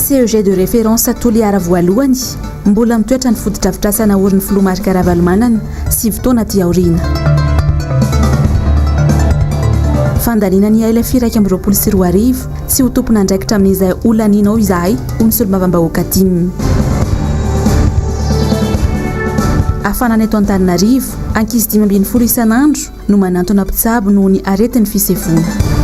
CEG de référence Toliara voalohany, mbola mitoetra ny fotodrafitrasa naorin'ny filoha Marc Ravalomanana, 9 taona aty aoriana. Fandaniana ny LFI 2021, tsy ho tompon'andraikitra amin'izay ho lanianao izahay, hoy ny solombavambahoaka tim. Hafanana eto Antananarivo, ankizy 15 isan'andro no manantona mpitsabo noho ny aretin'ny fisefoana.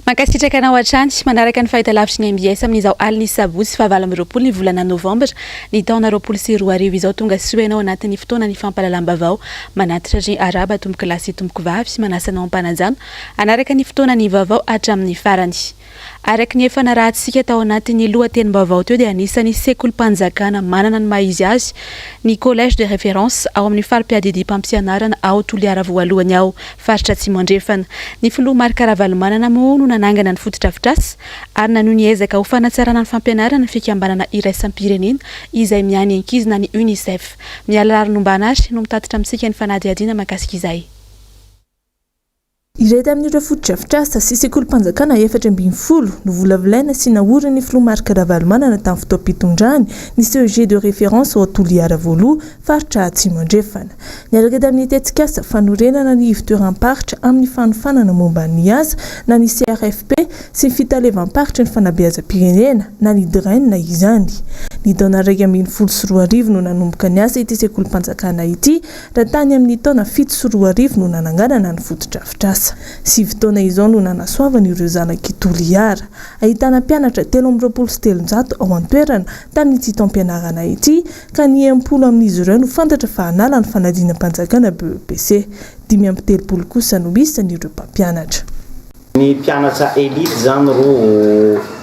Mankasitraka anao hatrany manaraka ny fahitalavitry ny mbs amin'izao alin'ny sabotsy faha 28 ny volana novambra ny taona 2020 izao. Tonga soa ianao anatin'ny fotoana ny fampahalalam-baovao manatitra ry arahaba tompokolahy sy tompokovavy manasa anao am-panajana hanaraka ny fotoana ny vaovao hatramin'ny farany. Araka ny efa narahantsika tao anatin'ny lohatenim-baovao teo dia anisan'ny sekolim-panjakana manana ny maha izy azy ny Collège de référence ao amin'ny fari-piadidiam-pampianarana ao Toliara voalohany ao faritra Atsimo Andrefana. Ny filoha Marc Ravalomanana moa no nanangana ny fotodrafitrasa ary nanohy ny ezaka ho fanatsarana ny fampianarana ny fikambanana iraisam-pirenena izay miahy ny ankizy na ny Unicef. Miala Rarinombana ary no mitatitra amintsika ny fanadihadiana mahakasika izay. Iray tamin'ireo fotodrafitrasa sy sekolim-panjakana 14 novolavolaina sy naorin'ny filoha Marc Ravalomanana tamin'ny fotoam-pitondrany ny CEG de référence ao Toliara voaloha, faritra Atsimo Andrefana. Niaraka tamin'ny tetikasa fanorenana ny ivontoeram-paritra amin'ny fanofanana momba ny asa na ny CRFP sy ny fitalevam-paritry ny fanabeazam-pirenena na ny DREN izany. Ny taona 2011 no nanomboka ny asa ity sekolim-panjakana ity Raha tany amin'ny taona 2007 no nananganana ny fotodrafitrasa. Sivy taona izao no nanasoavana ireo zanak'i Toliara. Ahitana mpianatra 323 ao an-toerana tamin'ity taom-pianarana ity ka ny 60 amin'izy ireo no fantatra fa hanala ny fanadinam-panjakana BEPC. 35 kosa no isan'ireo mpampianatra. Ny mpianatra elite zany ro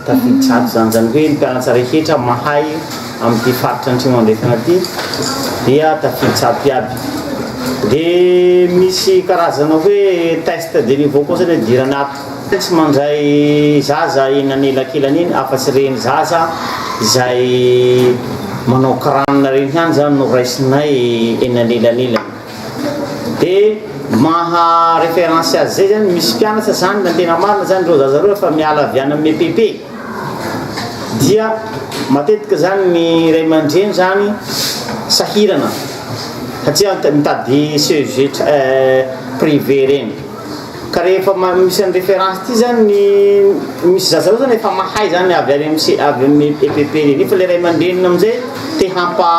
tafiditra ato zany, zany hoe ny mpianatra rehetra mahay amin'ity faritra Antrimo Andrefana ity dia tafiditra ato iaby. De misy karazana hoe test de niveau koa zany idirana ato. Tsy mandray zaza eny anelakelany eny afa-tsy ireny zaza izay manao crâne ireny ihany zany no raisinay eny anelanelany. De maha référence azy zay zany misy mpianatra zany na tena marina zany reo zaza reo efa miala avy any amin'ny EPP dia matetika zany ny ray aman-dreny zany sahirana satria mitady CEG privé reny ka rehefa misy an'ny référence ty zany ny misy zaza reo zany efa mahay zany avy any amin'ny avy amin'ny EPP reny nefa le ray aman-dreniny amizay te hampa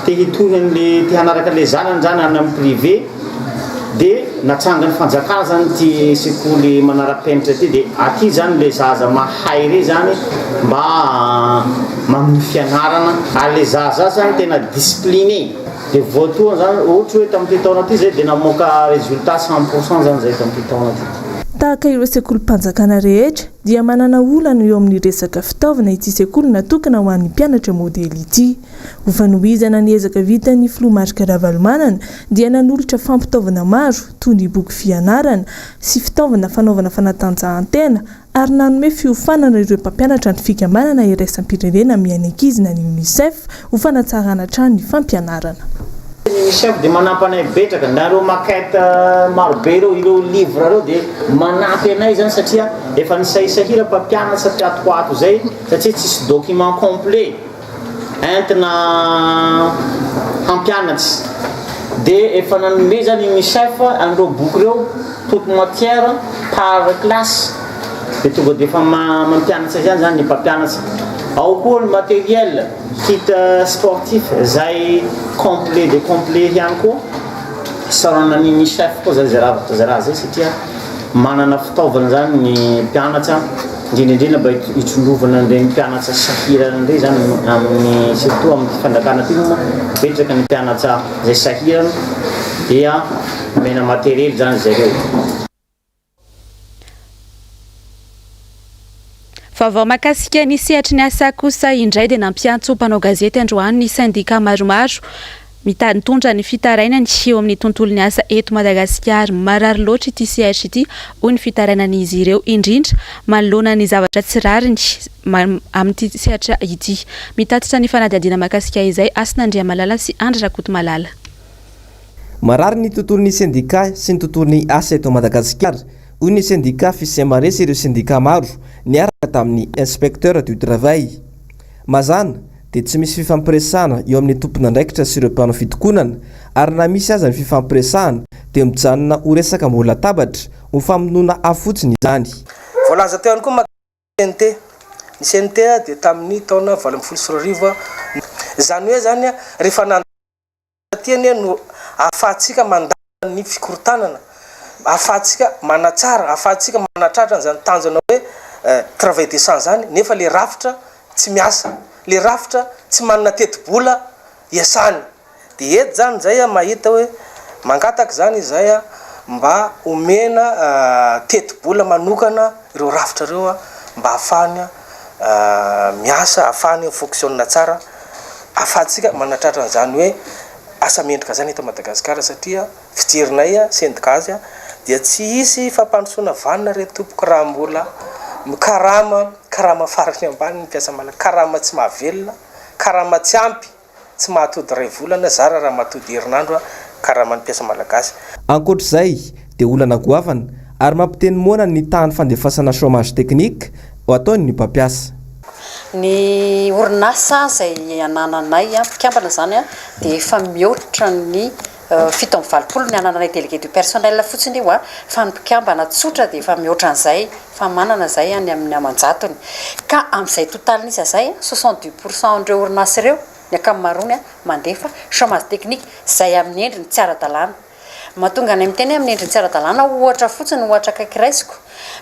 Te hitohy an'le, te hanaraka an'le zanany zany any amin'ny privé de natsangan'ny fanjakana zany ity sekoly manara-penitra ity de aty zany le zaza mahay re zany mba manohy fianarana ary le zaza zany tena discipliné de voatohana zany ohatra hoe tamin'ity taona ity zay de namoaka résultat 100% zany zay tamin'ity taona ity. Tahaka ireo sekolim-panjakana rehetra dia manana olana eo amin'ny resaka fitaovana ity sekoly natokana ho an'ny mpianatra modely ity. Ho fanohizana ny ezaka vitan'ny filoha Marc Ravalomanana dia nanolotra fampitaovana maro toy ny boky fianarana sy fitaovana fanaovana fanatanjahantena ary nanome fiofanana ireo mpampianatra ny fikambanana iraisam-pirenena miahy ny ankizy na ny Unicef ho fanatsarana hatrany ny fampianarana. Ny Unicef dia manampy anay betsaka, na ireo maquette marobe ireo, ireo livre ireo dia manampy anay izany satria efa nisahisahira mpampianatra tato ho ato izay satria tsisy document complet. entina hampianatra dia efa nanome zany UNICEF an'ireo boky ireo toute matière par classe dia tonga dia efa mampianatra izany zany ny mpampianatra ao koa ny matériel kit sportif zay complet de complet ihany koa isaorana ny UNICEF koa zany zay raha zay raha zay satria manana fitaovana zany ny mpianatra Indrindra indrindra mba hitsinjovana an'ireny mpianatra sahirana ireny izany amin'ny surtout amin'ity fanjakana ity moa betsaka ny mpianatra izay sahirana dia omena materiel izany zareo. Vaovao mahakasika ny sehatry ny asa kosa indray dia nampiantso mpanao gazety androany ny sendika maromaro Mitady nitondra ny fitarainany eo amin'ny tontolon'ny asa eto Madagasikara. Marary loatra ity sehatra ity, hoy ny fitarainan'izy ireo, indrindra manoloana ny zavatra tsy rariny amin'ity sehatra ity. Mitatitra ny fanadihadiana mahakasika izay Hasina Andriamalala sy Andry Rakotomalala. Marary ny tontolon'ny sendika sy ny tontolon'ny asa eto Madagasikara. hoy ny sendika Fisemare sy ireo sendika maro niaraka tamin'ny Inspecteur du travail. Mazàna dia tsy misy fifampiresahana eo amin'ny tompon'andraikitra sy ireo mpanao fitokonana ary na misy aza ny fifampiresahana dia mijanona ho resaka ambony latabatra ho famonoana afo fotsiny izany. Voalaza teo ihany koa mahakasika ny CNT. Ny CNT dia tamin'ny taona 2018 Izany hoe izany rehefa nandalo aty anie no ahafahantsika mandala ny fikorontanana, ahafahantsika manatsara, ahafahantsika manatratra an'izany tanjona hoe travail décent izany nefa le rafitra tsy miasa, le rafitra tsy manana tetibola iasany. Dia eto izany izay aho mahita hoe mangataka izany izahay mba omena tetibola manokana ireo rafitra ireo mba ahafahany miasa, ahafahany mi-fonctionne tsara, ahafahantsika manatratra an'izany hoe asa mendrika izany eto Madagasikara satria fijerinay sendika azy dia tsy hisy fampandrosoana vanona re tompoko raha mbola mikarama karama farany ambany ny mpiasa malagasy, karama tsy mahavelona, karama tsy ampy. Tsy mahatody iray volana, zara raha mahatody herinandro karaman'ny mpiasa malagasy. Ankoatra izay dia olana goavana ary mampiteny moana ny tahan'ny fandefasana chômage technique ho ataon'ny mpampiasa. Ny orinasa izay anananay mpikambana izany dia efa mihoatra ny 87 ny anananay délégué du personnel fotsiny io fa ny mpikambana tsotra dia efa mihoatra an'izay fa manana izay any amin'ny aman-jatony ka amin'izay totalin'isa izay 70 pourcent an'ireo orinasa ireo ny ankamaroany mandefa chômage technique izay amin'ny endriny tsy ara-dalàna. Mahatonga anay miteny hoe amin'ny endriny tsy ara-dalàna ohatra fotsiny, ohatra akaiky raisiko,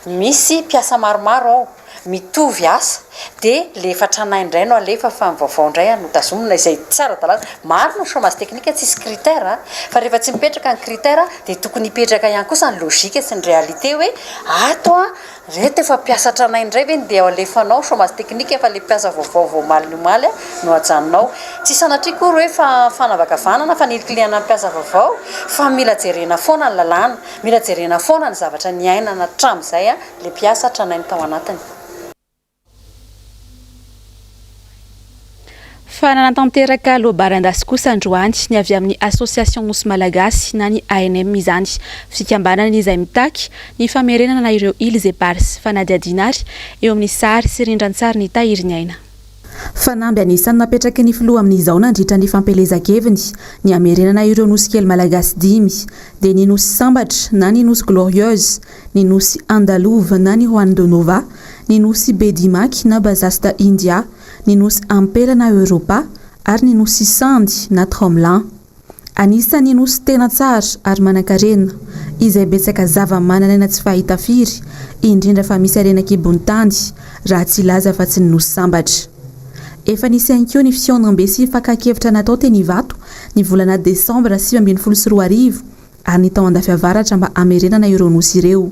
misy mpiasa maromaro ao mitovy asa dia le efa tranainy indray no alefa fa ny vaovao indray no tazomina izay tsy ara-dalàna. Marina ny chômage technique tsisy critère fa rehefa tsy mipetraka ny critère dia tokony hipetraka ihany kosa ny logique sy ny réalité hoe ato reto efa mpiasa tranainy indray ve dia alefanao chômage technique fa le mpiasa vaovao vao omaly ny omaly no ajanonao. Tsy sanatria akory hoe fa fanavakavahana na fanilikilihana ny mpiasa vaovao fa mila jerena foana ny lalàna, mila jerena foana ny zavatra niainana hatramin'izay le mpiasa tranainy tao anatiny. Fa nanatanteraka loabaran-dasy kosa androany ny avy amin'ny Association Nosy Malagasy na ny ANM izany, fikambanana izay mitaky ny famerenana ireo Îles Éparses, fanadihadiana ary eo amin'ny sary sy rindran-tsary ny tahiry ny aina. Fanamby anisan'ny napetraky ny filoha amin'izao nandritra ny fampielezan-keviny ny hamerenana ireo nosy kely malagasy dimy dia ny nosy Sambatra na ny nosy Glorieuse, ny nosy Andalova na ny Juan de Nova, ny nosy Bedimaky na Bazasta India, ny nosy Ampela na Europa ary ny nosy Sandy na Tromelin. Anisan'ny nosy tena tsara ary manankarena, izay betsaka zava-manan'aina tsy fahita firy, indrindra fa misy harena an-kibon'ny tany, raha tsy hilaza afa-tsy ny nosy Sambatra. Efa nisy ihany koa ny fihaonambe sy fakan-kevitra natao teny Ivato ny volana desambra 2019 ary ny tao Andafiavaratra mba hamerenana ireo nosy ireo,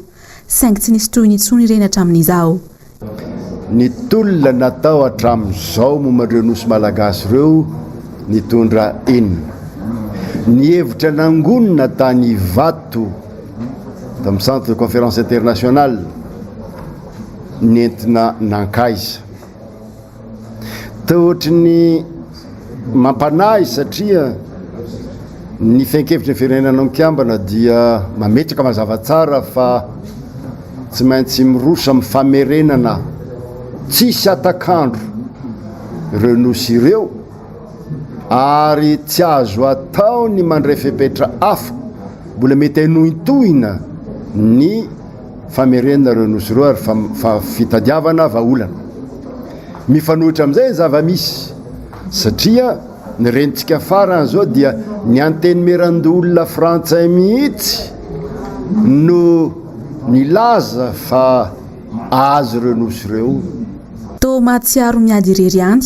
saingy tsy nisy tohiny intsony ireny hatramin'izao. Ny tolona natao hatramin'izao momba ireo nosy malagasy ireo nitondra inona? Ny hevitra nangonina tany Ivato, tamin'ny Centre de Conférence Internationale, nentina nankaiza? Toa ohatry ny mampanahy satria ny fehin-kevitry ny Firenena Mikambana dia mametraka mazava tsara fa tsy maintsy miroso amin'ny famerenana tsisy hatak'andro ireo nosy ireo ary tsy azo atao ny mandray fepetra hafa mbola mety hanohintohina ny famerenana ireo nosy ireo ary fitadiavana vahaolana. Mifanohitra amin'izay ny zava-misy satria ny rentsika farany izao dia ny antenimierandoholona frantsay mihitsy no nilaza fa azy ireo nosy ireo. Toa mahatsiaro miady irery ihany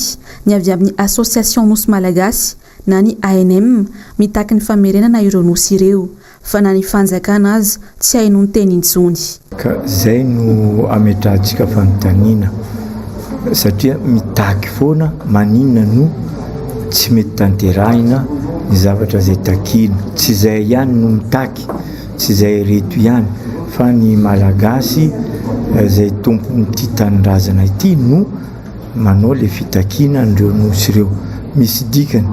ny avy amin'ny Association Nosy Malagasy na ny ANM mitaky ny famerenana ireo nosy ireo. Fa na ny fanjakana aza tsy hainoan-teny intsony. Ka zay no ametrahantsika fanontaniana satria mitaky foana maninona no tsy mety tanterahina ny zavatra zay takiana. Tsy zay ihany no mitaky, tsy zay ireto ihany fa ny Malagasy zay tompon'ity tanindrazana ity no manao le fitakiana an'ireo nosy ireo. Misy dikany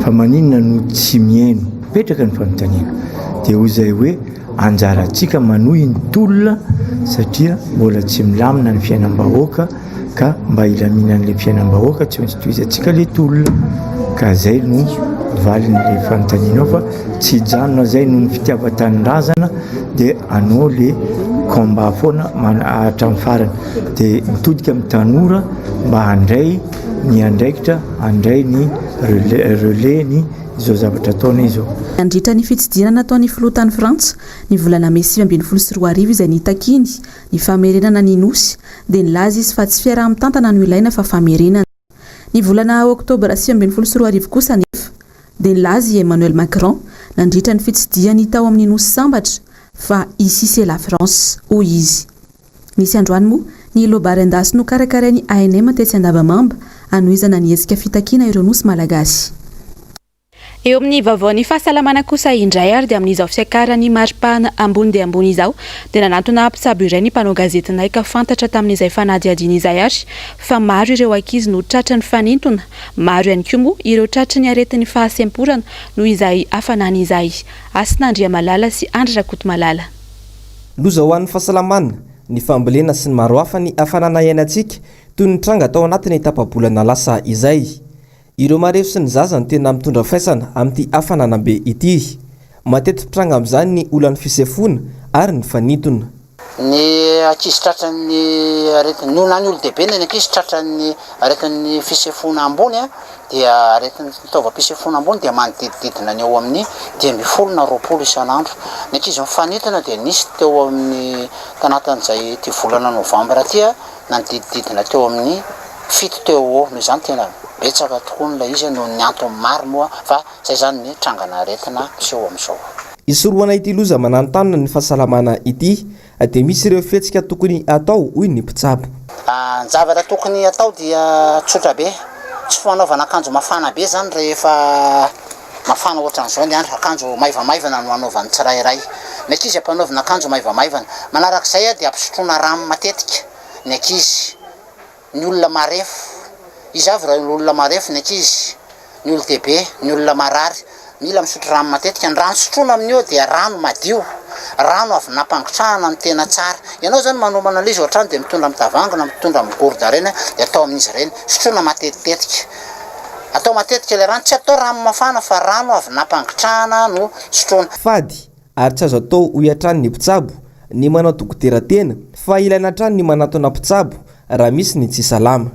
fa maninona no tsy mihaino? Mipetraka ny fanontaniana. Dia hoy izahay hoe. anjarantsika manohy ny tolona satria mbola tsy milamina ny fiainam-bahoaka ka mba hilaminan'ilay fiainam-bahoaka tsy maintsy tohizantsika ilay tolona ka zay no valin'ilay fanontanianao fa tsy hijanona zay noho ny fitiavan-tanindrazana dia anao le combat foana hatramin'ny farany dia mitodika amin'ny tanora mba handray ny andraikitra handray ny relais ny izao zavatra ataonay izao. Nandritra ny fitsidihana nataon'ny filoha tany Frantsa, ny volana mey 2019 izay nitakiany ny famerenana ny Nosy, dia nilaza izy fa tsy fiaraha-mitantana no ilaina fa famerenana. Ny volana oktobra 2019 kosa anefa, dia nilaza i Emmanuel Macron, nandritra ny fitsidihany tao amin'ny Nosy Sambatra, fa ici c'est la France, hoy izy. Nisy androany moa ny loabary an-dasy nokarakarain'ny ANM tetsy Andavamamba, hanohizana ny hetsika fitakiana ireo Nosy Malagasy. Eo amin'ny vaovaon'ny fahasalamana kosa indray ary dia amin'izao fiakaran'ny maripana ambony dia ambony izao dia nanantona mpitsabo iray ny mpanao gazetinay ka fantatra tamin'izay fanadihadiana izay ary fa maro ireo ankizy no tratran'ny fanintona, maro ihany koa moa ireo tratry ny aretin'ny fahasemporana noho izay hafanana izay. Hasina Andriamalala sy Andry Rakotomalala. Loza ho an'ny fahasalamana, ny fambolena sy ny maro hafa ny hafanana iainantsika toy ny tranga tao anatin'ny tapa-bolana lasa izay. Ireo marefo sy ny zaza no tena mitondra faisana amin'ity hafanana be ity. Mateti-pitranga amin'izany ny olan'ny fisefoana ary ny fanintona. Ny ankizy tratran'ny aretina, na ny olon-dehibe na ny ankizy tratran'ny aretin'ny fisefoana ambony dia aretin'ny taovam-pisefoana ambony dia manodidididina ny eo amin'ny 15 na 20 isan'andro. Ny ankizy mifanintona dia nisy teo amin'ny tanatin'izay ity volana novambra ity nanodidididina teo amin'ny fito teo ho eo. Noho izany tena betsaka tokoa ilay izy noho ny antony maro moa fa izay izany ny trangana aretina miseho amin'izao. Hisorohana ity loza mananontanona ny fahasalamana ity dia misy ireo fihetsika tokony hatao hoy ny mpitsabo. Ny zavatra tokony hatao dia tsotra be, tsy fanaovana akanjo mafana be izany rehefa mafana ohatran'izao ny andro, akanjo maivamaivana no anaovan'ny tsirairay. Ny ankizy ampanaovina akanjo maivamaivana. Manarak'izay dia ampisotroina rano matetika ny ankizy. Ny olona marefo. Iza avy ireo olona marefo? Ny ankizy, ny olon-dehibe, ny olona marary. Mila misotro rano matetika. Ny rano sotroina amin'io dia rano madio, rano avy nampangotrahana no tena tsara. Ianao izany manomana an'ilay izy ao an-trano dia mitondra amin'ny tavoahangy na mitondra amin'ny gourde ireny dia atao amin'izy ireny. Sotroina matetitetika. Atao matetika ilay rano, tsy atao rano mafana fa rano avy nampangotrahana no sotroina. Fady ary tsy azo atao hoy hatrany ny mpitsabo ny manao dokotera tena fa ilaina hatrany ny manatona mpitsabo raha misy ny tsy salama.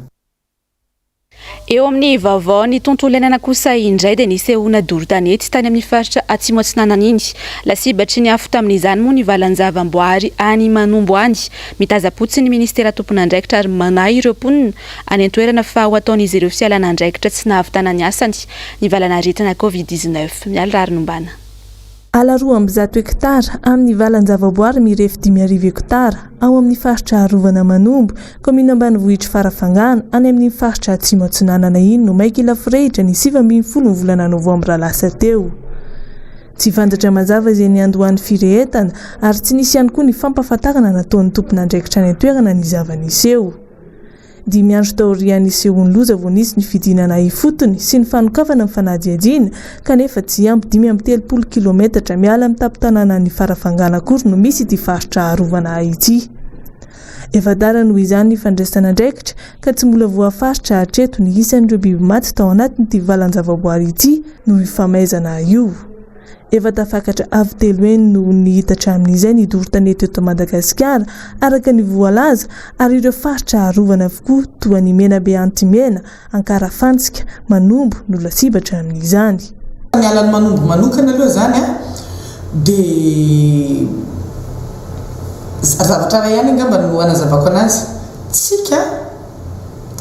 Eo amin'ny vaovaon'ny tontolo iainana kosa indray dia nisehoana doro tanety tany amin'ny faritra Atsimo Atsinanana iny. Lasibatry ny afo tamin'izany moa ny valan-java-boary any Manombo any. Mitaza-potsiny ny minisitera tompon'andraikitra ary manahy ireo mponina any an-toerana fa ho ataon'izy ireo fialana andraikitra tsy nahavitana ny asany ny valan'aretina Covid 19. Mialy Raharinombana. Ala 102 hektara amin'ny valan-javaboary mirefy 5000 hektara ao amin'ny faritra arovana Manombo, kaominina ambanivohitr'i Farafangana, any amin'iny faritra Atsimo Atsinanana iny no may kila forehitra ny 19 ny volana novambra lasa teo. Tsy fantatra mazava izay niandohan'ny firehetana ary tsy nisy ihany koa ny fampahafantarana nataon'ny tompon'andraikitra any an-toerana ny zava-niseho. Dimy andro taorian'ny nisehoan'ny loza vao nisy ny fidinana ifotony sy ny fanokafana ny fanadihadiana, kanefa tsy ampy 35 kilometatra miala amin'ny tampon-tanànan'i Farafangana akory no misy ity faritra arovana ity. Efa tara noho izany ny fandraisana andraikitra ka tsy mbola voafaritra hatreto ny isan'ireo biby maty tao anatin'ity valan-javaboary ity noho io famaizana io. Efa tafakatra avo telo heny noho ny hita hatramin'izay ny doro tanety eto Madagasikara, araka ny voalaza, ary ireo faritra arovana avokoa toa an'i Menabe Antimena, Ankarafantsika, Manombo no lasibatra amin'izany. Ny alan'i Manombo manokana aloha izany an, dia zavatra iray ihany angamba no hanazavako anazy, tsika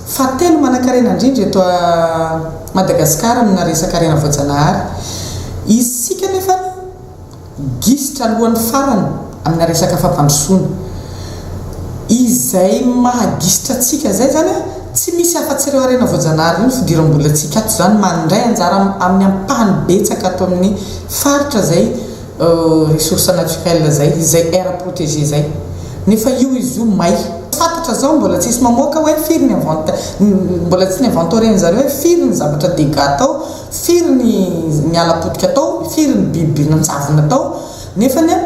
Fahatelo manankarena indrindra eto Madagasikara amina resaka harena voajanahary. Isika anefa gisitra alohan'ny farany amina resaka fampandrosoana. Izay maha gisitra antsika izay izany tsy misy afa-tsy ireo harena voajanahary ireo ny fidiram-bolantsika ato izany mandray anjara amin'ny ampahany betsaka ato amin'ny faritra izay ressources naturelles zay, izay aire protégée zay. Nefa io izy io may. Fantatra zao mbola tsisy mamoaka hoe firy ny invente, mbola tsy ni-inventorier-ny zareo hoe firy ny zavatra dégâts tao, firy ny ny ala potika tao, firy ny biby nanjavona tao. Nefany an,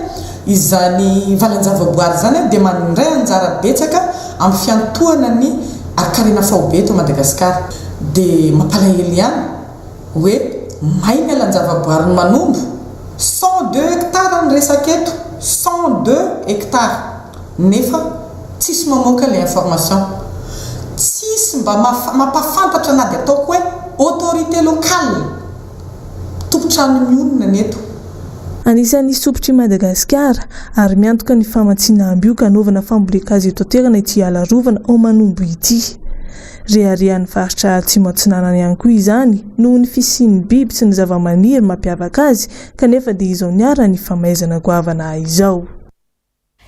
Izany valan-javaboary izany dia mandray anjara betsaka amin'ny fiantohana ny harin-karena faobe eto Madagasikara. Dia mampalahelo ihany hoe may ny alan-javaboarin'i Manombo, 102 hectares ny resaka eto, 102 hectares, nefa tsisy mamoaka ilay information. Tsisy mba mampahafantatra na dia ataoko hoe autorité locale. Tompon-trano mionona ny eto. Anisan'ny sopitr'i Madagasikara ary miantoka ny famatsiana ambioka hanaovana fambolen-kazo eto an-toerana ity ala arovana ao Manombo ity. Reharehan'ny faritra Atsimo Atsinanana ihany koa izany noho ny fisian'ny biby sy ny zavamaniry mampiavaka azy kanefa dia izao niharan'ny famaizana goavana izao.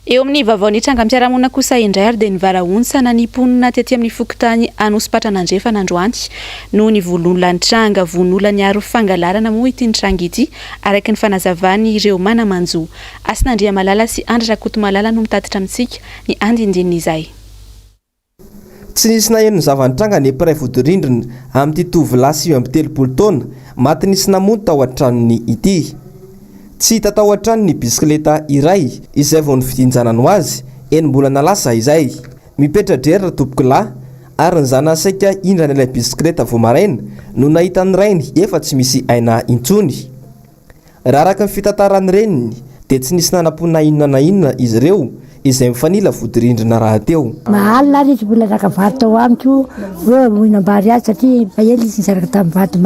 Eo amin'ny vaovao nitrangam-piarahamonina kosa indray ary dia nivarahontsana ny mponina tety amin'ny fokontany Anosipatrana Andrefana androany noho ny vonola nitranga. Vonola niaro fangalarana moa ity nitranga ity araka ny fanazavan'ireo mana-manjo. Hasina Andriamalala sy Andry Rakotomalala no mitatitra amintsika ny andindinin'izay. Tsy nisy naheno ny zava-nitranga ny mpiray vodirindrina amin'ity tovolahy 39 taona maty nisy namono tao an-tranony ity. Tsy hita tao an-trano ny bisikileta iray izay vao novidian-janany ho azy enim-bolana lasa izay. Mipetra-drery ratompokolahy ary ny zanany saika hindrana ilay bisikileta vao maraina no nahita ny rainy efa tsy misy aina intsony. Raha araka ny fitantaran'ny reniny dia tsy nisy nanam-po na inona na inona izy ireo izay mifanila vodirindrina rahateo. Mahalina ary izy mbola naka vary tao amiko hoe mihinam-bary azy satria efa ela izy nisaraka tamin'ny vady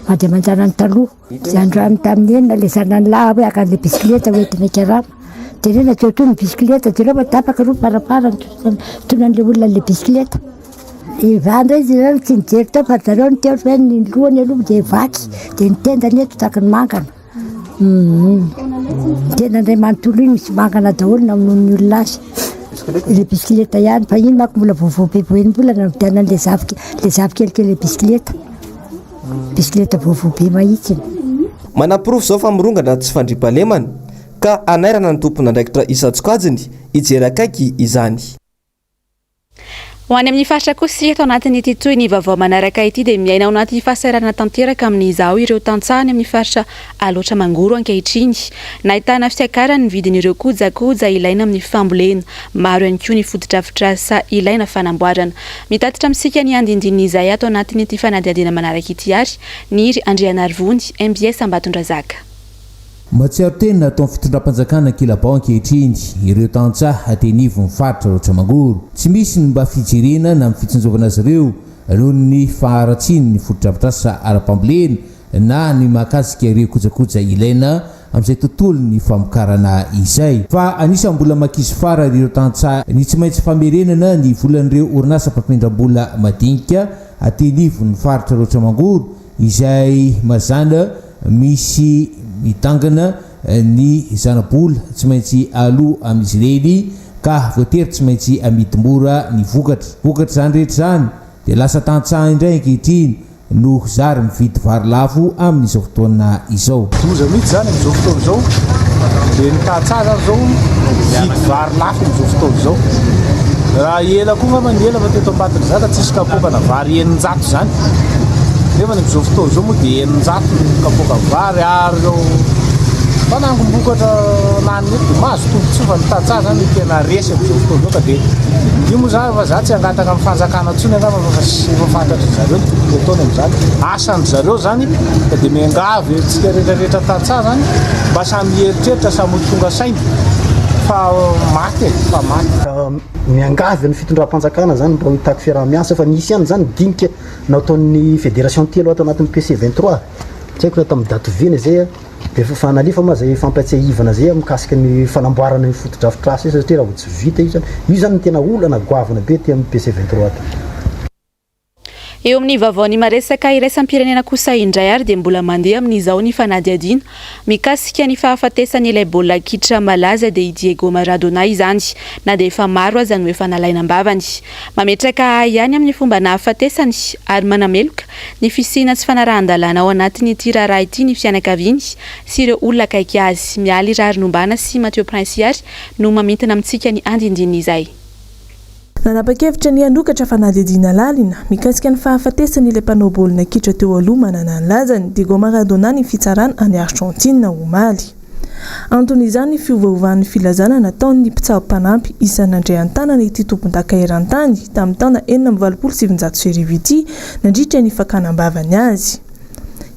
vady aman-janany taloha. Dia androany tamin'ny enina ilay zanany lahy hoe haka an'ilay bisikileta hoentina hikarama. Jerena teo teo ny bisikileta, jereo fa tapaka aloha farafarany tonan'ilay olona an'ilay bisikileta. Ivaha indray izy ireo tsy nijery teo fa zareo no teo hoe ny lohany aloha dia vaky dia ny tendany eto tahaky ny mangana. Ny tendany iray manontolo iny misy mangana daholo namonoan'ny olona azy. Ilay bisikileta ihany fa iny manko mbola vaovao be vao enim-bolana nividianan'ilay zafy ilay zafy kelikely bisikileta. Bisikileta vaovao be mahitsy. Manaporofo izao fa mirongatra ny tsy fandriampahalemana ka hanairana ny tompon'andraikitra isan-tsokajiny hijery akaiky izany. Ho any amin'ny faritra kosa eto anatin'ity toy ny vaovao manaraka ity dia miaina ao anaty fahasahiranana tanteraka amin'izao ireo tantsaha any amin'ny faritra Alaotra Mangoro ankehitriny. Nahitana fiakarany ny vidin'ireo kojakoja ilaina amin'ny fambolena. Maro ihany koa ny fotodrafitrasa ilaina fanamboarana. Mitatitra amintsika ny andindinin'izay ato anatin'ity fanadihadiana manaraka ity ary Niry Andrianarivony, mbs Ambatondrazaka. Mahatsiaro tena ataon'ny fitondram-panjakana ankilabao ankehitriny ireo tantsaha aty anivon'ny faritra Alaotra Mangoro. Tsy misy ny mba fijerena na ny fitsinjovana azy ireo noho ny faharatsian'ny fotodrafitrasa ara-pambolena na ny mahakasika ireo kojakoja ilaina amin'izay tontolon'ny famokarana izay. Fa anisan'ny mbola mankizy farany ireo tantsaha ny tsy maintsy famerenana ny volan'ireo orinasa mpampindram-bola madinika aty anivon'ny faritra Alaotra Mangoro izay mazàna misy midangana ny zana-bola tsy maintsy aloa amin'izy ireny ka voatery tsy maintsy amidy mora ny vokatra. Vokatr'izany rehetra izany dia lasa tantsaha indray ankehitriny no zary mividy vary lafo amin'izao fotoana izao. Loza mihitsy izany amin'izao fotoana izao, dia ny tantsaha izany izao mividy vary lafo amin'izao fotoana izao. Raha ela koa angamba ny ela fa teto Ambatondrazaka tsisy kapoakana vary 600 izany. Nefa ny amin'izao fotoana izao moa dia 600 ny kapoaka vary ary ireo mpanangom-bokatra lany eto dia mahazo tombontsoa fa ny tantsaha izany no tena resy amin'izao fotoana izao ka dia io moa izany fa za tsy hangataka amin'ny fanjakana intsony angamba fa efa fantatry zareo ny tokony ataony amin'izany. Asan-dry zareo izany ka dia miangavy antsika rehetra rehetra tantsaha izany mba samy hieritreritra samy ho tonga saina fa maty e, fa maty. Miangavy ny fitondram-panjakana izany mba hitaky fiaraha-miasa fa nisy ihany izany dinika nataon'ny fédération telo ato anatin'ny PC 23, tsy haiko na tamin'ny daty oviana izay, dia efa nalefa moa izay fampiatsiahivana izay mikasika ny fanamboarana io fotodrafitrasa io satria raha vao tsy vita io izany, io izany no tena olana goavana be aty amin'ny PC 23 aty. Eo amin'ny vaovaon'ny maresaka iraisam-pirenena kosa indray ary dia mbola mandeha amin'izao ny fanadihadiana mikasika ny fahafatesan'ilay baolina kitra malaza dia i Diego Maradona izany na dia efa maro aza no efa nalaina am-bavany. Mametraka ahiahy ny amin'ny fomba nahafatesany ary manameloka ny fisiana tsy fanarahan-dalàna ao anatin'ity raharaha ity ny fianakaviany sy ireo olona akaiky azy. Mialy Raharinombana sy Mathieu Prince ary no mamintina amintsika ny andindinin'izay. Nanapa-kevitra ny hanokatra fanadihadiana lalina mikasika ny fahafatesan'ilay mpanao baolina kitra teo aloha manana ny lazany, Diego Maradona ny fitsarana any Argentine omaly. Anton'izany ny fiovaovan'ny filazana nataon'ny mpitsabo mpanampy isan'ny nandray an-tanana ity tompondaka eran-tany tamin'ny taona 1986 ity nandritra ny fakana am-bavany azy.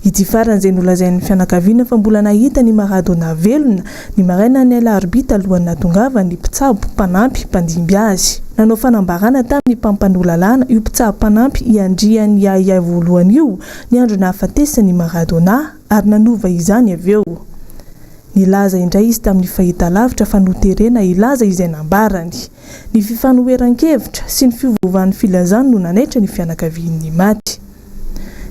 Ity farany izay nolazain'ny fianakaviana fa mbola nahita an'i Maradona velona ny marainan'ny alarobia talohan'ny nahatongavan'ny mpitsabo mpanampy mpandimby azy. Nanao fanambarana tamin'ny mpampanoa lalàna io mpitsabo mpanampy iandrian'ny ahiahy voalohany io ny andro nahafatesan'i Maradona ary nanova izany avy eo. Nilaza indray izy tamin'ny fahitalavitra fa noterena hilaza izay nambarany. Ny fifanoheran-kevitra sy ny fiovaovan'ny filazany no nanaitra ny fianakavian'ny maty.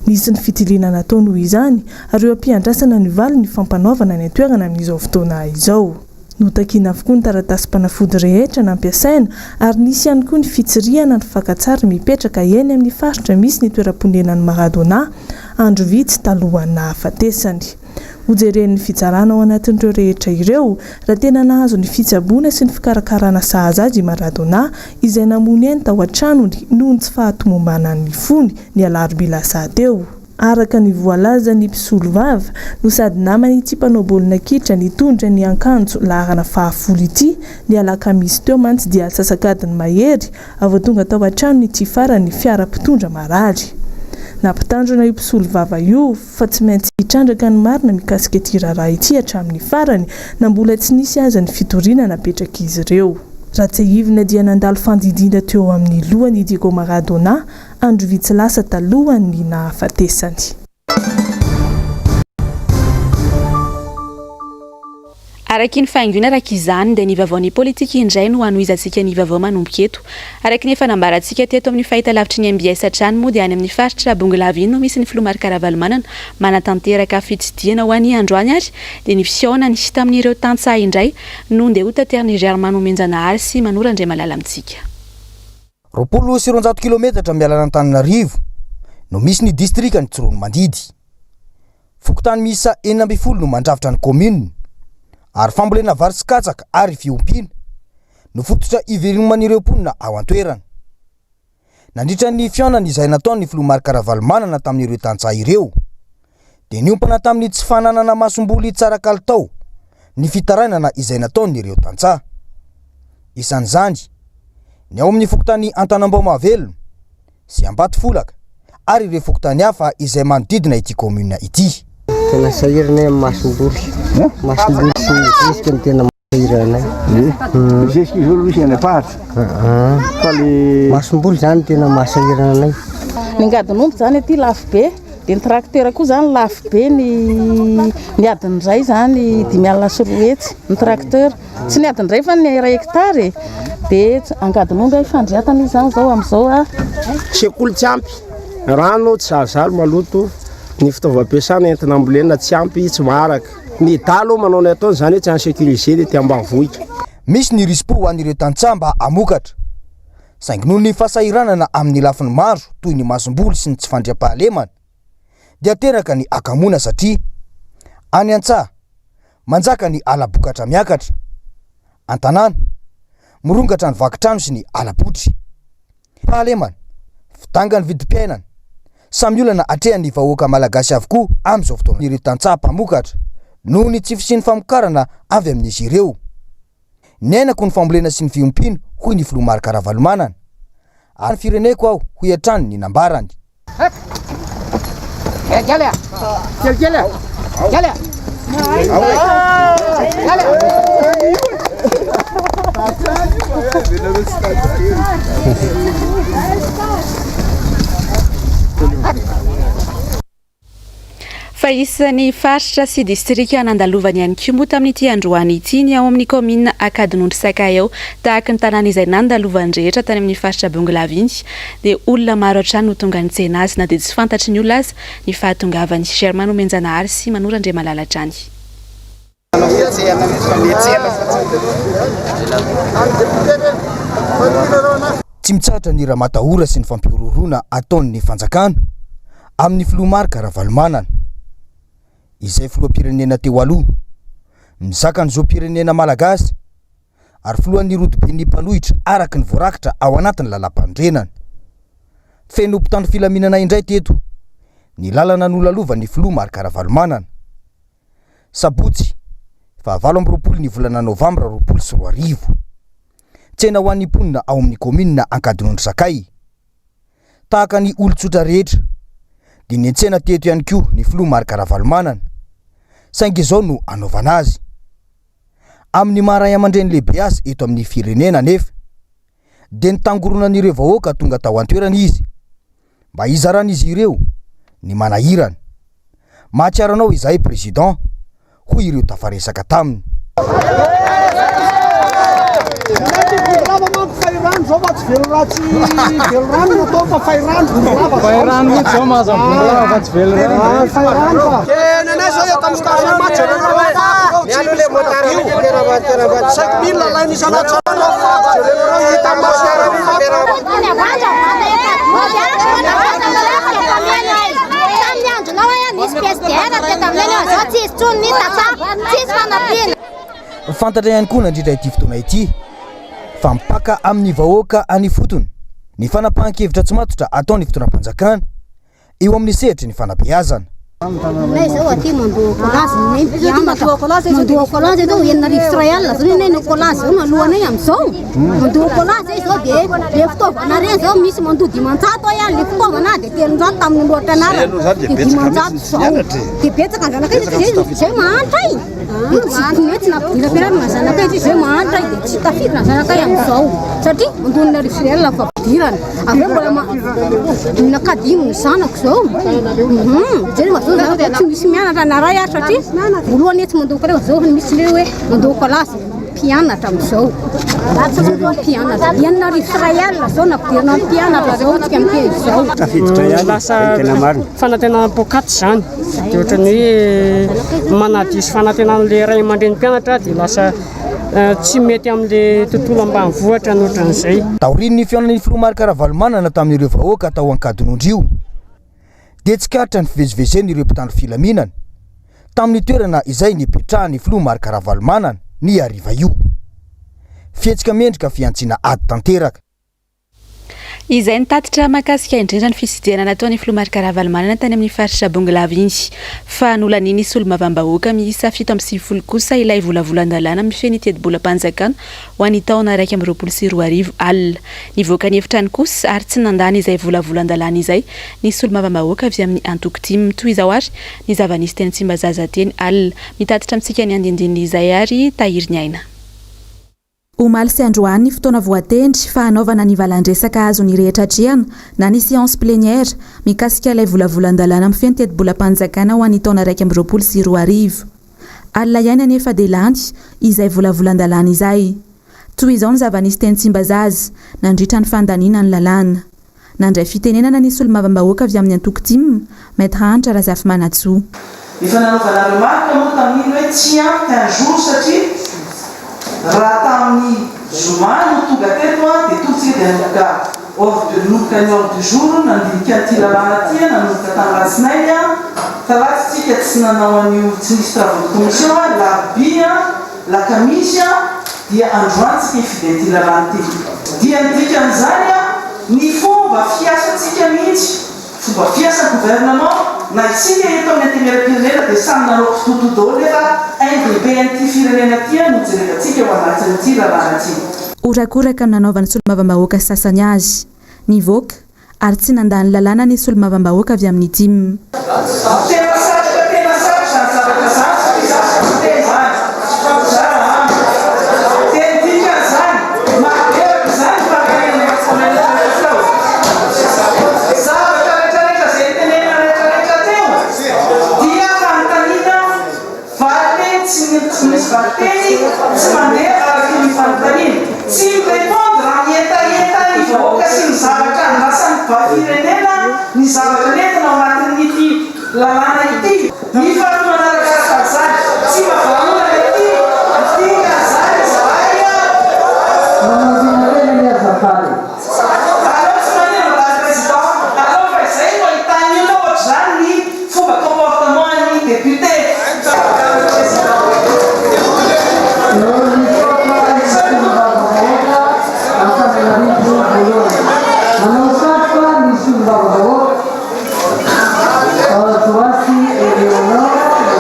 Nisy ny fitiliana natao noho izany ary eo am-piandrasana ny valin'ny fampanoavana any an-toerana amin'izao fotoana izao. Notakiana avokoa ny taratasim-panafody rehetra nampiasaina ary nisy ihany koa ny fitsirihana ny fakan-tsary mipetraka eny amin'ny faritra misy ny toeram-ponenan'i Maradona andro vitsy talohan'ny nahafatesany. Hojeren'ny fitsarana ao anatin'ireo rehetra ireo raha tena nahazo ny fitsaboana sy ny fikarakarana sahaza azy i Maradona izay namono ainy tao an-tranony noho ny tsy fahatomombanan'ny fony ny alarobia lasa teo. Araka ny voalazan'ny mpisolovava, no sady naman'ity mpanao baolina kitra nitondra ny ankanjo laharana fahafolo ity, ny alakamisy teo mantsy dia atsasak'adiny mahery vao tonga tao an-tranon'ity farany ny fiara mpitondra marary. Nampitandrina io mpisolovava io fa tsy maintsy hitrandraka ny marina mikasika ity raharaha ity hatramin'ny farany na mbola tsy nisy aza ny fitoriana napetrak'izy ireo. Raha tsiahivina dia nandalo fandidiana teo amin'ny lohany i Diego Maradona andro vitsy lasa talohan'ny nahafatesany. Araky ny fahaingoina araka izany dia ny vaovaon'ny politika indray no hanohizantsika ny vaovao manomboka eto. Araky ny efa nambarantsika teto amin'ny fahitalavitry ny mbs hatrany moa dia any amin'ny faritra Bongolava iny no misy ny filoha Marc Ravalomanana manatanteraka fitsidihana ho an'ny androany ary dia ny fihaonany tamin'ireo tantsaha indray no ndeha hotaterin'i Germain Nomenjanahary sy Manoro Andriamalala amintsika. 220 kilometatra miala an'Antananarivo no misy ny distrikan'i Tsiroanomandidy. Fokontany miisa 16 no mandrafitra ny kaominina ary fambolena vary sy katsaka ary fiompiana no fototra iveloman'ireo mponina ao an-toerana. Nandritra ny fihaonana izay nataon'ny filoha Marc Ravalomanana tamin'ireo tantsaha ireo dia niompana tamin'ny tsy fananana masomboly tsara kalitao ny fitarainana izay nataon'ireo tantsaha. Isan'izany ny ao amin'ny fokontany Antanambao Mahavelona sy Ambatofolaka ary ireo fokontany hafa izay manodidina ity commune ity. Tena sahirana amin'ny masomboly. Masomboly sy ny zezika no tena sahirana anay. Ny zezika izao aloha misy any am-paritra. Fa le masomboly zany tena mahasahirana anay. Ny angadin'omby zany aty lafo be, dia ny tracteur koa zany lafo be ny ny adiny iray zany 250 ny tracteur. Tsy ny adiny iray fa ny iray hectare e. Dia angadin'omby a ifandriatana izy zany zao amin'izao a. Sekoly tsy ampy, rano tsy zarizary maloto, ny fitaovam-piasana entina ambolena tsy ampy, tsy maharaka. Ny dalo manao ny ataony izany hoe tsy en sécurisé ny ety ambanivohitra. Misy ny risi-po ho an'ireo tantsaha mba hamokatra. Saingy noho ny fahasahiranana amin'ny lafiny maro toy ny masomboly sy ny tsy fandriampahalemana dia teraka ny hakamoana satria any an-tsaha manjaka ny hala-bokatra miakatra, an-tanàna mirongatra ny vaky trano sy ny hala-botry. Fahalemana, fidangan'ny vidim-piainana, samy olana atrehan'ny vahoaka malagasy avokoa amin'izao fotoana ireo tantsaha mpamokatra noho ny tsy fisian'ny famokarana avy amin'izy ireo. Niainako ny fambolena sy ny fiompiana, hoy ny filoha Marc Ravalomanana. Ary ny fireneko aho, hoy hatrany ny nambarany. Fa isan'ny faritra sy distrika nandalovany ihany koa moa tamin'ity androany ity ny ao amin'ny kaominina Akadinondry Sakay ao. Tahaka ny tanàna izay nandalovany rehetra tany amin'ny faritra Bongolava iny dia olona maro hatrany no tonga nitsena azy na dia tsy fantatry ny olona aza ny fahatongavany. Germain Nomenjanahary sy Manoro Andriamalala hatrany. Tsy mitsahatra ny ramatahora sy ny fampihorohoroana ataon'ny fanjakana amin'ny filoha Marc Ravalomanana, izay filoham-pirenena teo aloha, mizaka ny zom-pirenena malagasy ary filohan'ny rodoben'ny mpanohitra araka ny voarakitra ao anatin'ny lalàmpanorenana. Feno mpitandro filaminana indray teto ny lalana nolalovan'ny filoha Marc Ravalomanana. Sabotsy, faha 28 ny volana novambra 2020. Tsena ho an'ny mponina ao amin'ny kaominina Ankadinondry Sakay. Tahaka ny olon-tsotra rehetra dia niantsena teto ihany koa ny filoha Marc Ravalomanana. Saingy izao no anaovana azy. Amin'ny maha ray aman-dreny lehibe azy eto amin'ny firenena anefa dia nitangoronan'ireo vahoaka tonga tao an-toerana izy mba hizaran'izy ireo ny manahirana. Mahatsiaro anao izahay Président, hoy ireo tafaresaka taminy. Fantatra ihany koa nandritra ity fotoana ity fa mipaka amin'ny vahoaka any ifotony ny fanapahan-kevitra tsy matotra ataon'ny fitondram-panjakana eo amin'ny sehatry ny fanabeazana. Nay zao aty mandoa kolazy ny mpianatra. Mandoa kolazy zao 6100 zao ny nay kolazy zao nalohanay amizao. Mandoa kolazy zao dia le fitaovana reny zao misy mandoa 500 ay le fitaovana dia 300 tamin'ny lohatr'anarana. Dia 500 zao. Dia betsaka ny zanakay satria zay mahantra e. Dia tsy hoe tsy nampidirana fianarana ny zanakay satria zay mahantra e. Dia tsy tafiditra ny zanakay amizao satria mandoa ny arivo sy iray alina ny fampidirana. Avy eo mbola nakadino ny zanako zao. Jereo fa zao zanako tsy misy mianatra na ray ary satria voalohany tsy mandoa kolazy zao misy le hoe mandoa kolazy mpianatra amizao. Mpianatra. 6000 zao nampidirina ny mpianatra zao tsika miteny izao. Tafiditra ihany. Lasa Tena marina. fanantenana poakaty izany. Dia ohatran'ny hoe manadiso fanantenana ilay ray aman-dreny mpianatra dia lasa Tsy mety amin'le tontolo ambanivohitra ny ohatran'izay. Taorian'ny fihaonan'ny filoha Marc Ravalomanana tamin'ireo vahoaka tao Ankadinondry io dia tsikaritra ny fivezivezen'ireo mpitandro filaminana tamin'ny toerana izay nipetrahan'ny filoha Marc Ravalomanana ny hariva io. Fihetsika mendrika fihantsiana ady tanteraka. Izay ny tatitra mahakasika indrindra ny fisidihana nataon'ny filoha Marc Ravalomanana tany amin'ny faritra Bongolava iny. Fa nolanian'ny solombavambahoaka miisa 97 kosa ilay volavolan-dalàna mifehy ny tetibolam-panjakana ho an'ny taona 2021 alina. Nivoaka ny efitrano kosa ary tsy nandany izay volavolan-dalàna izay ny solombavambahoaka avy amin'ny antoko tim. Toy izao ary ny zava-nisy teny Tsimbazaza teny alina. Mitatitra amintsika ny andinindininy izay ary Tahiriniaina. Omaly sy androany ny fotoana voatendry fa hanaovana ny valan-dresaka azon'ny rehetra atrehana na ny séance plénière mikasika ilay volavolan-dalàna mifehy ny tetibolam-panjakana ho an'ny taona 2021. Alina ihany anefa dia lany izay volavolan-dalàna izay. Toy izao ny zava-nisy teny Tsimbazaza nandritra ny fandaniana ny lalàna. Nandray fitenenana ny solombavambahoaka avy amin'ny antoko tim, Maître Hanitra Razafimanantsoa. Efa nanaovana remarque moa tamin'iny hoe tsy ampy un jour satria raha tamin'ny zoma no tonga teto dia tonga tsika dia nanomboka ordre nanomboka ny ordre du jour nandinika an'ity lalàna ity nanomboka tamin'ny alatsinainy talata tsika tsy nanao an'io tsy nisy travaux de commission alarobia Lakamisy dia androany tsika hifidy an'ity lalàna ity. Dia ny dikan'izany ny fomba fiasantsika mihitsy, fomba fiasan'ny gouvernement, na isika eto amin'ny Antenimierampirenena dia samy nanao kitoatoa daholo nefa ain-dehibe an'ity firenena ity no jerevantsika ao anatin'ity lalàna ity. Horakoraka no nanaovan'ny solombavambahoaka sasany azy. Nivoaka ary tsy nandany lalàna ny solombavambahoaka avy amin'ny tim. Tena sarotra tena sarotra izany zavatra izany satria za tsy miteny izany fa mizara amiko dia ny dikan'izany mahaberaka izany ny fanontaniana efa tsy nametraka teo zavatra retraretra izay nitenenina retraretra teo dia fanontaniana Valinteny tsy tsy misy valinteny, tsy mandeha araky ny fanontaniana. Tsy mi-répondre amin'ny hetahetan'ny vahoaka sy ny zavatra andrasan'ny firenena ny zavatra nentina ao anatin'ity lalàna ity. Ny faharoa manarakaraka an'izany, tsy mba vahaolana ity, dikan'izany izahay. Manao vinavina ny azafady. Aleo tsy manino madame président, aleo fa izay no ahitan'ny olona ohatr'izany ny fomba comportement an'ny député. Madame président. No misaotra ny solombavambahoaka Antananarivo voalohany. Manao satroka ny solombavambahoaka Joasy Eleonore.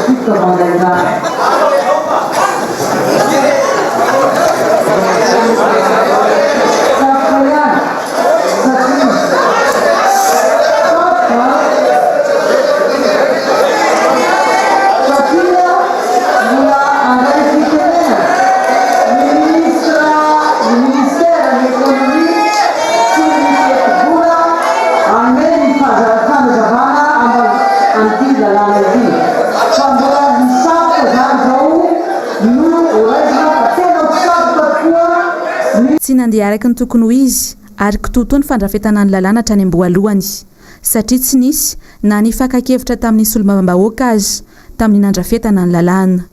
Tsy nandeha araka ny tokony ho izy ary kitoatoa ny fandrafetana ny lalàna hatrany am-boalohany, satria tsy nisy na ny fakan-kevitra tamin'ny solombavambahoaka aza tamin'ny nandrafetana ny lalàna.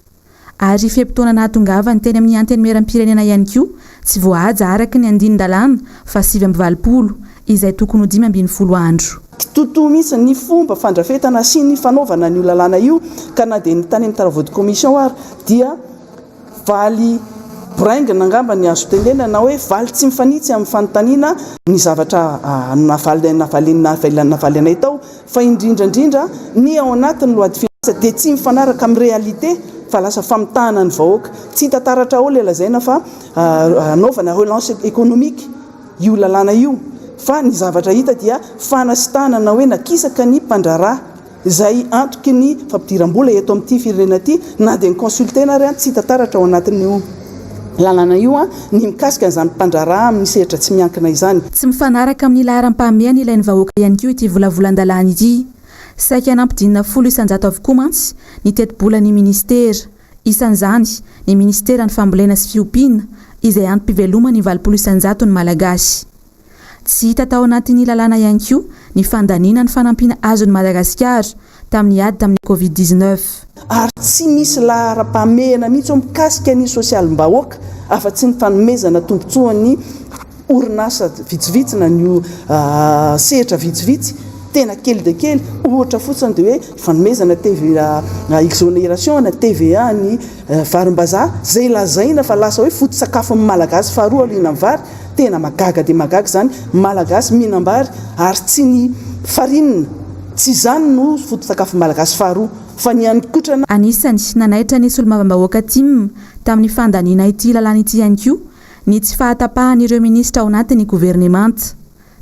Ary fe-potoana nahatongavany teny amin'ny Antenimierampirenena ihany koa tsy voahaja araka ny andinin-dalàna faha 89 izay tokony ho 15 andro. Kitoatoa mihitsy ny fomba fandrafetana sy ny fanaovana an'io lalàna io ka na dia ny tany amin'ny travaux de commission ary dia Valy boraingina angamba ny azo tenenina na hoe valy tsy mifanitsy amin'ny fanontaniana ny zavatra navaly navaly anay tao fa indrindra indrindra ny ao anatin'ny loi de finance dia tsy mifanaraka amin'ny réalité fa lasa famitahana ny vahoaka. Tsy hita taratra ao ilay lazaina fa hanaovana relance économique io lalàna io fa ny zavatra hita dia fanasitahana na hoe nakisaka ny mpandraharaha. Izay antoky ny fampidiram-bola eto amin'ity firenena ity, na dia ny consulter-na ary tsy hita taratra ao anatin'io lalàna io ny mikasika an'izany mpandraharaha amin'ny sehatra tsy miankina izany. Tsy mifanaraka amin'ny laharam-pahamehana ilain'ny vahoaka ihany koa ity volavolan-dalàna ity. Saika nampidinina 10% avokoa mantsy ny tetibolan'ny minisitera. Isan'izany ny minisiteran'ny fambolena sy fiompiana, izay antom-piveloman'ny 80 isan-jaton'ny Malagasy. Tsy hita tao anatin'ny lalàna ihany koa ny fandaniana ny fanampiana azon'i Madagasikara tamin'ny ady tamin'ny Covid 19. Ary tsy misy laharam-pahamehana mihitsy ao mikasika ny sosialim-bahoaka afa-tsy ny fanomezana tombontsoan'ny orinasa vitsivitsy na ny sehatra vitsivitsy tena kely dia kely, ohatra fotsiny dia hoe fanomezana TVA exonération na TVA ny varim-bazaha izay lazaina fa lasa hoe foto-tsakafon'ny Malagasy faharoa aorian'ny vary. Tena magaga dia magaga izany, Malagasy mihinam-bary ary tsy ny farine, tsy izany no foto-tsakafon'ny Malagasy faharoa fa ny haninkotrana. Anisany nanaitra ny solombavambahoaka tim tamin'ny fandaniana ity lalàna ity ihany koa ny tsy fahatapahan'ireo minisitra ao anatin'ny governemanta.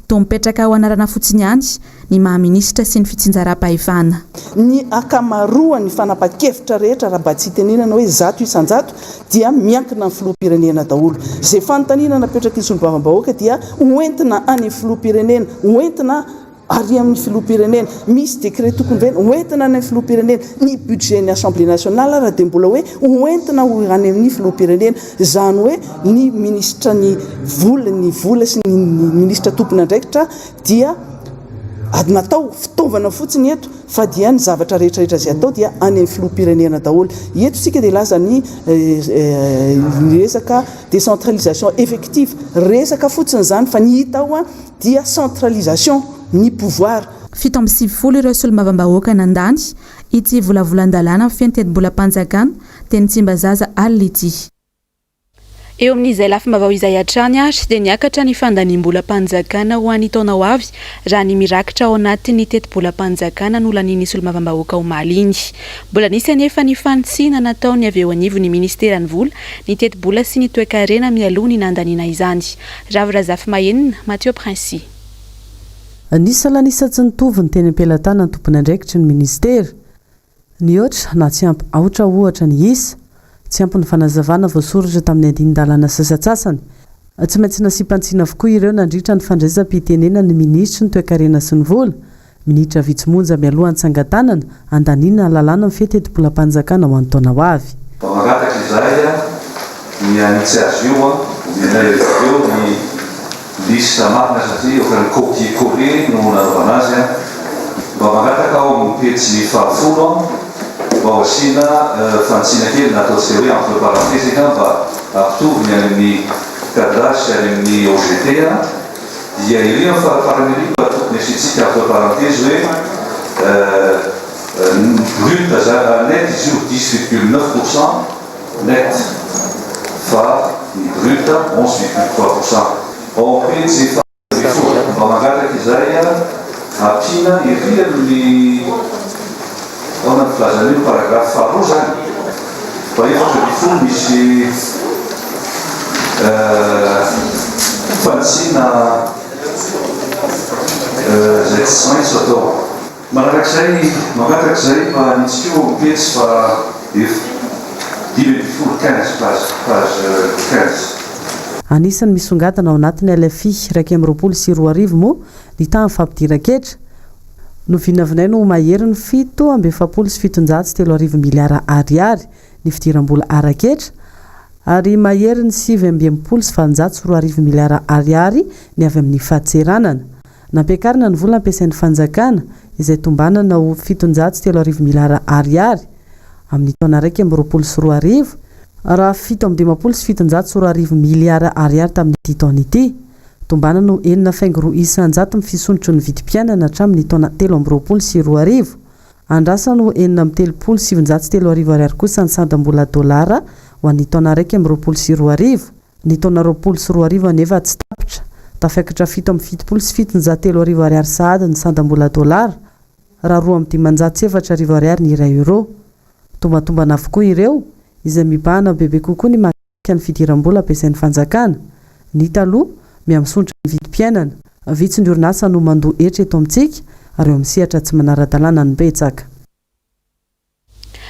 Toa mipetraka ho anarana fotsiny ihany ny maha minisitra sy ny fitsinjaram-pahefana. Ny ankamaroan'ny fanapan-kevitra rehetra raha mba tsy hitenenana hoe 100% dia miankina amin'ny filoham-pirenena daholo. Izay fanontaniana napetraky ny solombavambahoaka dia ho entina any amin'ny filoham-pirenena, ho entina ary amin'ny filoham-pirenena. Misy décret tokony ho ho entina any amin'ny filoham-pirenena. Ny budget-n'ny Assemblée nationale ara dia mbola hoe ho entina ho any amin'ny filoham-pirenena. Izany hoe ny minisitra ny vola, ny vola sy ny minisitra tompon'andraikitra dia natao fitaovana fotsiny eto fa dia ny zavatra rehetra rehetra izay atao dia any amin'ny filoham-pirenena daholo. Eto isika dia hilaza ny resaka décentralisation effective, resaka fotsiny izany fa ny hita ao dia centralisation ny pouvoir. 97 ireo solombavambahoaka nandany ity volavolan-dalàna mifehy ny tetibolam-panjakana teny Tsimbazaza alina ity. Eo amin'izay lafim-baovao izay hatrany ary dia niakatra ny fandaniam-bolam-panjakana ho an'ny taona ho avy raha ny mirakitra ao anatin'ny tetibolam-panjakana nolanian'ny solombavambahoaka omaly iny. Mbola nisy anefa ny fanitsiana nataon'ny avy eo anivon'ny ministeran'ny vola, ny tetibola sy ny toekarena mialoha ny nandaniana izany. Ravo Razafimahenina, Mathieu Princi. Nisy salanisa tsy nitovy ny teny am-pelatanan'ny tompon'andraikitry ny minisitera. Nihoatra na tsy ampy aotra ohatra ny isa. Tsy ampy ny fanazavana voasoratra tamin'ny andinin-dalàna sasantsasany. Tsy maintsy nasiam-pantsiana avokoa ireo nandritra ny fandraisam-pitenenan'ny minisitry ny Toekarena sy ny vola, minitra vitsy monja mialoha ny tsangan-tanana handaniana lalàna mifehy tetibolam-panjakana ho an'ny taona ho avy. Mba mangataka izahay ny hanitsy azy io, omenay avy eo ny Liste marina satria ohatran'ny copier coller no nanaovana azy an! Mba mangataka aho amin'ny pejy fahafolo an! Mba ho asiana fanitsiana kely na ataontsika hoe entre parenthèses angamba hampitovy ny any amin'ny cadrage sy any amin'ny OGT an! Dia ery amin'ny farafarany ery mba tokony asiantsika entre parenthèses hoe brut net izy io 10,9 pourcent Net fa ny brut 11,3 pourcent. Ao am-pejy faha 11. Mba mangataka izay ampiana ery amin'ny ahoana ny filazana io paragraphe faharoa izany? Faha 14 misy fanitsiana izay tsy maintsy atao. Manarak'izay, mangataka izay mba hanitsy koa ao amin'ny pejy faha ef. 15, quinze, page, page quinze. Anisan'ny misongadina ao anatin'ny LFI 2021 moa ny tahan'ny fampidiran-ketra. Novinavinaina ho maherin'ny 37 miliara ariary ny fidiram-bola ara-ketra. ary maherin'ny 2869 miliara ariary ny avy amin'ny fadintseranana. Nampiakarina ny vola ampiasain'ny fanjakana, izay tombanana ho 3700 miliara ariary amin'ny taona 2021, raha 2757 miliara ariary tamin'ity taona ity. Tombanana ho enina faingo roa isanjato ny fisondrotry ny vidim-piainana hatramin'ny taona 2023. Andrasana ho 3936 ariary kosa ny sandam-bola dolara ho an'ny taona 2021. Ny taona 2020 anefa tsy tapitra. Tafiakatra 3777 ariary sahady ny sandam-bola dolara, raha 4502 ariary ny iray euro. Tombatombana avokoa ireo, izay mibahana bebe kokoa ny mahakasika ny fidiram-bola ampiasain'ny fanjakana. Ny taloha, mihamisondrotra ny vidim-piainana. Vitsy ny orinasa no mandoa hetra eto amintsika ary eo amin'ny sehatra tsy manara-dalàna no betsaka.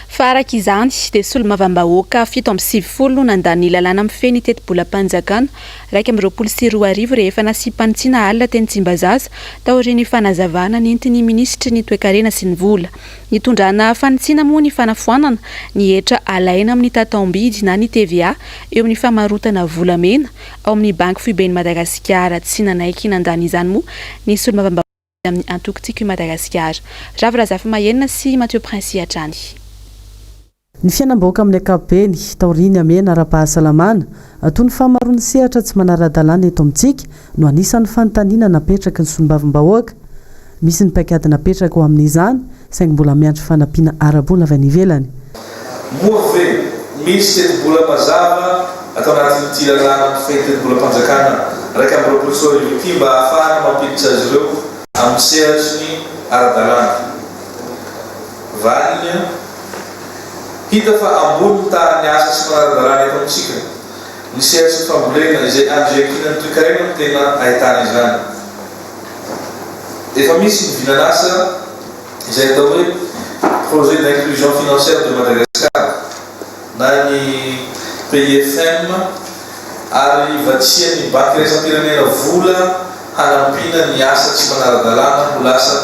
Fa araka izany, dia solombavambahoaka 97 no nandany ny lalàna mifehy ny tetibolam-panjakana 2021 rehefa nasiam-panitsiana alina teny Tsimbazaza taorian'ny fanazavana nentin'ny minisitry ny toekarena sy ny vola. Nitondrana fanitsiana moa ny fanafoanana ny hetra alaina amin'ny tataom-bidy na ny TVA eo amin'ny famarotana volamena ao amin'ny Banky Foiben'i Madagasikara. Tsy nanaiky nandany izany moa ny solombavambahoaka avy amin'ny antoko Tiako i Madagasikara. Ravo Razafimahenina sy Mathieu Princi hatrany. Ny fiainam-bahoaka amin'ny ankapobeny, taorian'ny hamehana ara-pahasalamana, toy ny fahamaroan'ny sehatra tsy manara-dalàna eto amintsika no anisan'ny fanontaniana napetraky ny solombavambahoaka. Misy ny paikady napetraka ho amin'izany, saingy mbola miandry fanampiana ara-bola avy any ivelany. Moa ve misy tetibola mazava ato anatin'ity lalàna mifehy tetibolam-panjakana 2021 ity mba hahafahana mampiditra azy ireo amin'ny sehatry ny ara-dalàna? Valiny, Hita fa ambony ny tahan'ny asa tsy manara-dalàna eto amintsika. Ny sehatry ny fambolena, izay andry iankinan'ny toekarena no tena ahitana izany. Efa misy ny vinan'asa izay atao hoe Projet d'inclusion financière de Madagascar na ny PIFM ary vatsian'ny Banky iraisam-pirenena vola hanampiana ny asa tsy manara-dalàna ho lasa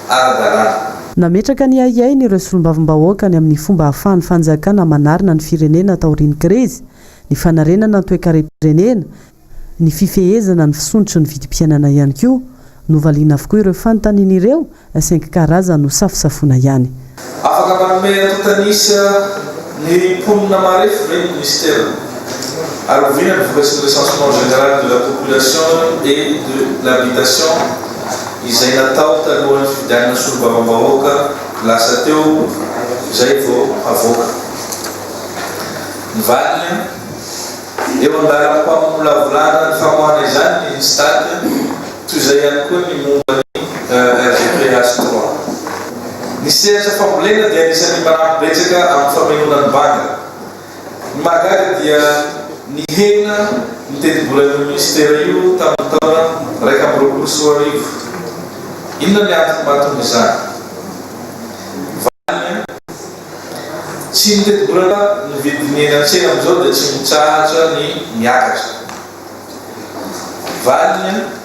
ara-dalàna. Nametraka ny ahiahiny ireo solombavambahoaka ny amin'ny fomba ahafahan'ny fanjakana manarina ny firenena taorian'ny krizy, ny fanarenana ny toekarem-pirenena, ny fifehezana ny fisondrotry ny vidim-piainana ihany koa. Novaliana avokoa ireo fanontaniana ireo saingy karazany nosafosafoana ihany. Afaka manome antontan'isa ny mponina marefo ve ny minisitera? Ary oviana ny vokatry ny recensement général de la population et de l'habitation izay natao talohan'ny fifidianana solombavambahoaka lasa teo izay vao havoaka? Ny valiny, eo an-dalam-pamolavolana ny famoahana izany ny Instat, Toy izay ihany koa ny momba ny RGPH trois. Ny sehatra fambolena dia anisan'ny manampy betsaka amin'ny famenoana ny banga. Ny mahagaga dia nihena ny tetibolan'io minisitera io tamin'ny taona 2021. Inona ny antony mahatonga izany? Valiny, Tsy ny tetibola ny vidin'ny eny an-tsena amin'izao dia tsy mitsahatra ny miakatra. Valiny,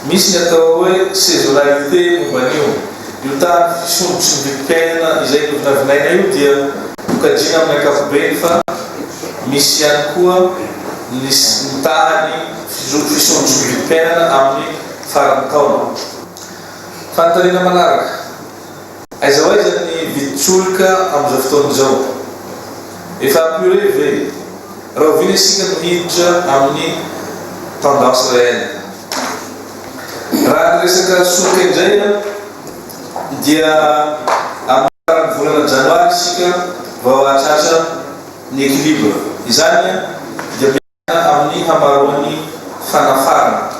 Misy ny atao hoe saisonnalité momba an'io. Io tahan'ny fisondrotry ny vidim-piainana izay novinavinaina io dia hokajiana amin'ny ankapobeny fa misy ihany koa ny ny tahan'ny fisondrotry ny vidim-piainana amin'ny faran'ny taona. Fanontaniana manaraka, Aiza ho aiza ny vidin-tsolika amin'izao fotoana izao? Efa apuré ve? Rahoviana isika no hiditra amin'ny tendance réelle? Raha ny resaka solika indray dia amin'ny faran'ny volana janoary isika vao hahatratra ny équilibre. Izany dia miankina amin'ny hamaroan'ny fanafarana.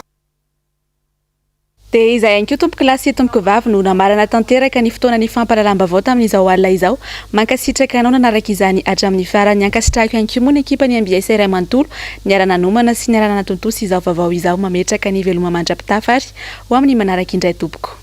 Dia izay ihany koa tompoko lahy sy tompoko vavy no namarana tanteraka ny fotoana ny fampahalalam-baovao tamin'izao alina izao. Mankasitraka anao nanaraka izany hatramin'ny farany. Ankasitrahako ihany koa moa ny ekipan'ny mbs iray manontolo niara-nanomana sy niara-nanatontosa izao vaovao izao. Mametraka ny veloma mandra-pitafa ary ho amin'ny manaraka indray tompoko.